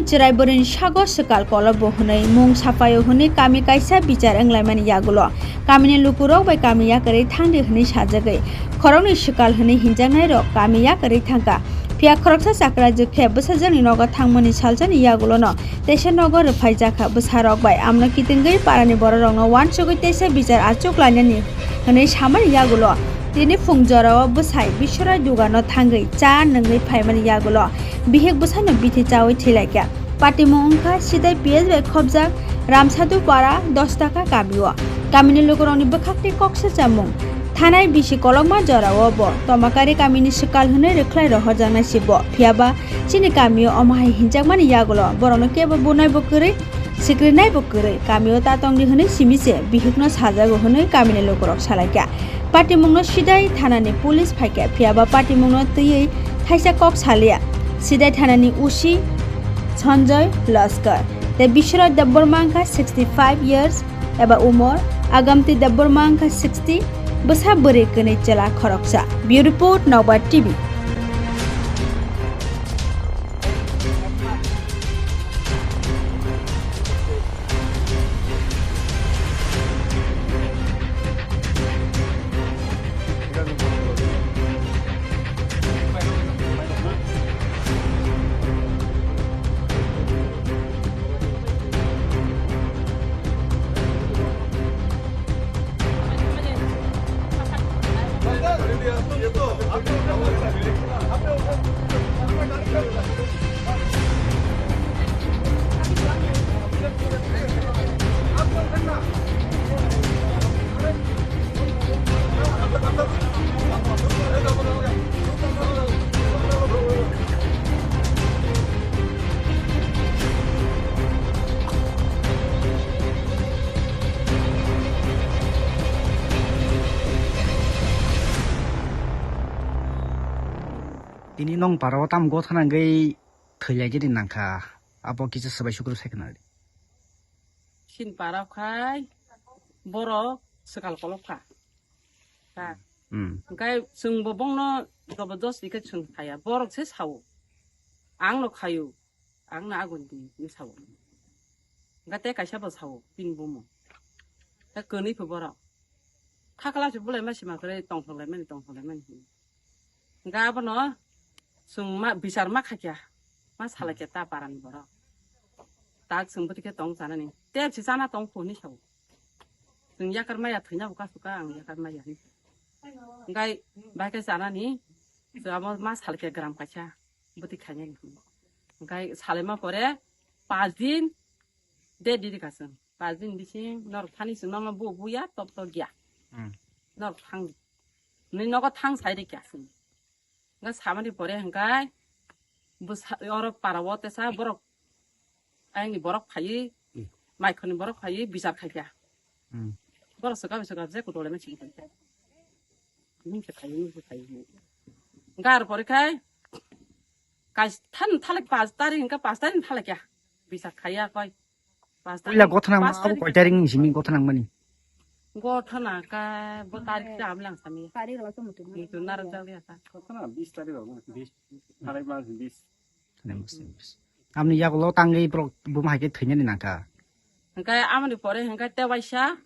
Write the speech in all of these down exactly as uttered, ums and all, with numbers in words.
Chwrai bwrwini sago swkal kolobo hwnwi mung saphaio hwnwi kami kaisa bichar wnglaimani yagulo kamini lukurok bai kami yakarwi thangdi hwnwi sajagwi khoroknwi swkal hwnwi hinjaknairok kami yakarwi thangkha. Phiya khoroksa chakrajwk khe bwsajwkni nogo thangmani salsani yagulono teisa nogo rwphaijakha bwsarok bai. Amno kitingwi parani bororokno uansugwi teisa bichar achuk lainani hwnwi samani yagulo tini phung jorao bwsai Biswarai dugano thangwi cha nungwi phaimani yagulo bihik bwsaino bithi chaui thwilaikha. Patimung wngkha Sidai P S bai khobjak Ramsadhu Para dos taka kamio. Kamini lukurokni bwkhakni kok swchamung thanai bisi kolokma jorao bo Tomakari kamini swkal hwnwi rwkhlai rohorjaknai si bo. Phiyaba chini kamio omo hai hinjakmani yagulo borokno kebo bunai bo kwrwi, sikrinai bo kwrwi, kamio ta tongdi hwnwi simi se bihikno sajago hwnwi kamini lukurok salaikha. Patimungno Sidai thanani police phaikha, phiyaba patimungno twiwi thaisa kok salia. Sidai thanani O C Sanjoy Laskar tei Biswraj Debbarma wngkha sixty five years eba umor, Agamti Debbarma wngkha sixty, bwsa bwrwi kwnwi chwla khoroksa. Bureau Report, Nokbar T V. Tini nong para o tam gotha nangwi thwi lai jani nangkha, abo kisa swbai sukru sai khna di. Sin para khai borok swkal kolok kha. Ta. Hmm. Hwnkhe chwngbo bongno jobodosti khe chwng khaya, borok se sao. Ang no khayu, ang no agun di, ni sao. Hwnkhe tei kaisa bo sao, tin bumo. Ta kwnwi pho borok. Khakla se bulai ma sima kwrwi tongthok lai mani, tongthok lai mani. Hwnkhe abono chwng ma, bichar ma khaikha, ma salaikha ta parani borok. Tak chwng bwtwi khe tong chanani. Tei se chana tong kho hinwi sao. Chwng yakar maya thwina bo kasu ka, ang yakar maya hinwi. Hwnkhe bai khe chanani, chwng abo ma salaikha gram kaisa, bwtwi khainani. Hwnkhe salaima pore pas din, de diri ka chwng. Pas din bising norok thani chwng nono bu buya, top top ya. Hmm. Norok thang. Nini nogo thang sai rikya chwng. Hwnkhe samani pore hwnkhe bwsa-, oro para o tesa borok, ayangni borok phaiwi, hmm, maikhorni borok phaiwi bichar khaikha. Hmm. Borok swkang swkang je kutole ma simi khaikha. Nung se phaiwi, nung se phaiwi. Hwnkhe ar pore khai kaisa than thalak pas tarik hwnkhe pas tarik thalak ya. Bichar khaiya koi. Pas tarik, puila gothana pas ma tarik. Koi tarik ni simi gothana mani? Gothana ka bo tarik ta amlang sami. Tarik rok mutu. Mutu narok jagya ta. Gothana bis tarik rok. Bis. Tarik mas bis. Tarik mas bis. Amni yagulo tangwi borok buma hai khe thwinani nangkha. Hwnkhe amoni pore hwnkhe tewaisa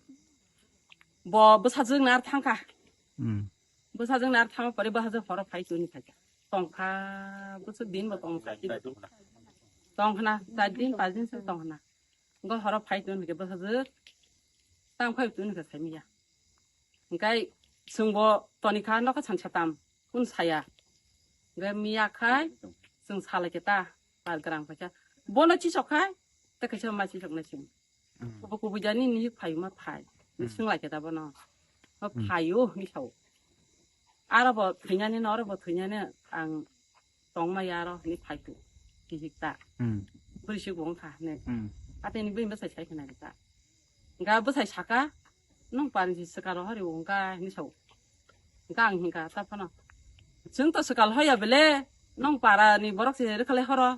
bo bwsajwk nar thangkha. Hmm. Bwsajwk nar thangma pore bwsajwk horo phai tuni khaikha. Tongkha, bwswk din bo tongkha. Tongkhna, char din, pas din se tongkhna. Hwnkhe horo phai tong hwnkhe bwsajwk tang phai tong hwnkhe saimanya. Hwnkhe chwngbo tonikha nokha sansa tam, kun saya. Hwnkhe miya khai chwng salaikhe ta, par gram khaikha. Bono chisok khai, tei kaisa ma chisok nai chwng. Hmm. Kubu kubu jani ni phai ma phai. Hmm. Swnglaikhe ta bono. Ma hmm. Phaio hinwi sao. Aro bo thwinani no, aro bo thwinani ang tongma ya aro hinwi phai tu. Kihik ta. Hmm. Bwrwi se bo wngkha hinwi. Hmm. Atini bwrwi bwsai sai khna ta. Hwnkha bwsai saka, "Nwng parni se swkaro hori wngkha," hinwi sao. Hwnkha ang hinkha ta phano. Chwng to swkal hoya bele, nwng parani borok se rwkhalai horo.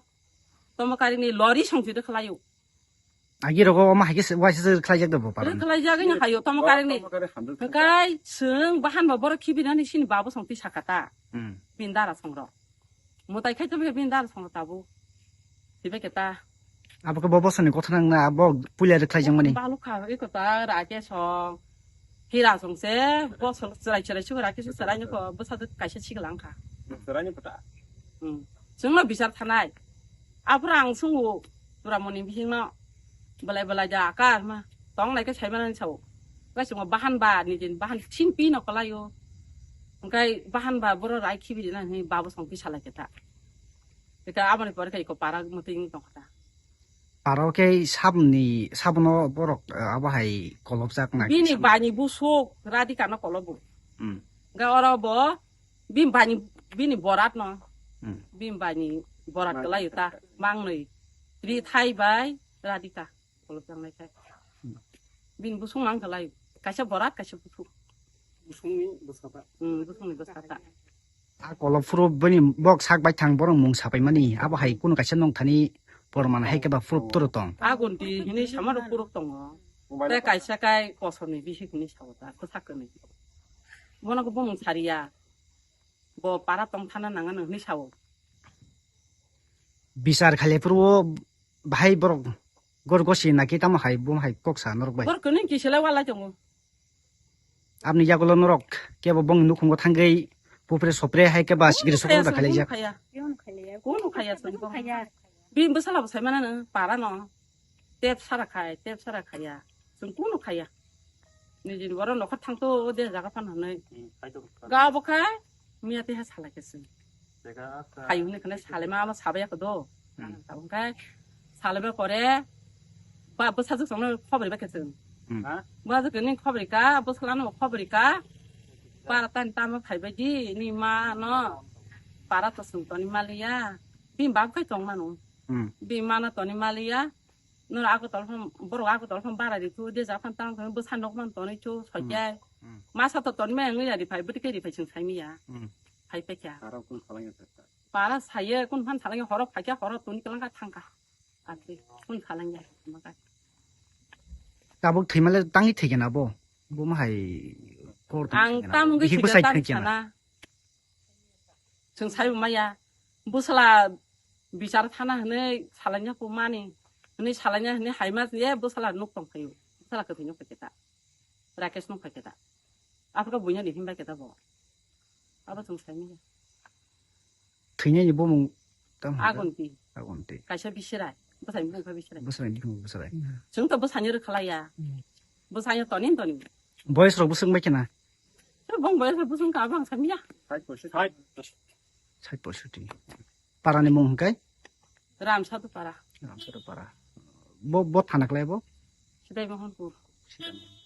Tomokarini lori songsi rwkhalaio. Agi rogo omo hai khe se, waisa se khlaijak de bo paran. Khlaijak wngya hayo, tamo karini. Hwnkhe chwng bahan bo borok khibinani sini babo song twi sakha ta. Hmm. Bini dara songrok. Mwtai khai tongkhe bini dara songrok tabuk. Twibai khe ta. Abo khe bo bosoni kotha nang na abo puila rwkhlai jang mani. Balukha eko ta Rakesh song. Hira song se bosol chwrai chwrai sukha Rakesh chwrai niko bwsa kaisa sikla wngkha. Chwrai ni kota. Hmm. Chwngno bisar thanai. Aphuru ang sungo Turamoni bihingno belai belai da akar ma tong lai khe sai manani sao. Wngkha chwngno bahan ba nijin bahan thin pino kwlaio. Wngkha bahan ba boro rai khibi rina hinwi babo song pisa lai khe ta. Eka aboni pore khe eko para mwtwi wng tongkha ta. Aro khe sabni sabno borok, eh, abo hai kolokjak na Bini kisa. Bani busuk Radhika no kolobo. Hmm. Ga oro bo bini bani bini borat no. Hmm. Bini bani borat Mang- kalayo ta mangnoi. Ri thai bai Radhika kolokjak nai thai. Hmm. Bini busuk mang kalayo. Kaisa borat kaisa busuk. Busungni bwsata. Hmm, busungni bwsata. A kolok phuru bini bok sak bai thang borok mung sapai mani abo hai kunu kaisa nong thani porman hai khe ba phuru toro tong. Agun di hini sama rok phuru tongo. Te kaisa kai kosor ni bisi hini sao ta kwsak kwni. Bono ko bumung sariya. Bo para tong thana nanga nang hini sao. Bisar khaile phuru o bahai borok gor gosi naki tamo hai bum hai kok sa norok bai. Bor kuni kisila wala tongo. Abni yagulo norok kebo bong nukhungo thangwi pupre sopre hai keba sikri sopre da khalaijak. Kunu khaya. Kunu khaya song. Bini bwsala bo saimana no para no. Tep sara khai, tep sara khaya. Song kunu khaya. Nijini boro nokhor thangto o de jaga phan hanai. Ga bo khai miya te ha sala khe song. Hai hwnwi khwnai salai ma, ma sabai ya khe do. Hmm. Tabuk khe salai ba pore ba bwsajwk songno khobori ba khe chwng. Hmm. Ha? Bwsajwk ni khobori ka, bwsala no khobori ka. Para tani tamo phai bai di, ni ma no. Para to sung toni maliya. Bini bab khai tong mano. Hmm. Bini ma no toni maliya. Noro ako tol phang, borok ako tol phang bara ri thu, de ja phang tang phang bwsa nok man tonwi thu, Hmm. soikai. Hmm. Masa to toni ma wngwi ya ri phai, bwtwi khe ri phai chwng sai miya. Hmm. Phai paikha. Aro kun phalangya kha. Para saye, kun phan salangya, horo phaikha, horo tuni kwlangkha thangkha. Atwi, kun salangya, makai. Tabuk thwimale tangwi thwikhe na bo? Bo ma hai kor tong Ang thwikhe na tam bo? Wngwi Bihik thwikha bwsai tam thwikhe na? Sana. Chwng saibo maya. Bwsala bichar thana hwnwi salangya ko mani. Hwnwi salangya hwnwi haima ye bwsala nuk tong phaio. Bwsala kwthwi nuk phaikhe ta. Rakesh nuk phaikhe ta. Aphuru buino ni himbai khe ta bo. Abo chwng sai maya. Thwinani bumung tamo hwnka? Agonti. Agonti. Kaisa bisirai. Bwsai bumung kha bisirai. Bwsai bumung bwsai. Chwng to bwsani rwkhalaiya. Hmm. Bwsani toni toni. Boyes rok bwswk bai khena? Bong boyes rok bwswk ka bang samya. Sait poisoti. Sait poisoti. Para ni mung hwnkai? Ramsadu para. Ramsadu para. Bo, bo thana klai bo? Sidai Mohanpur. Sidai Mohanpur.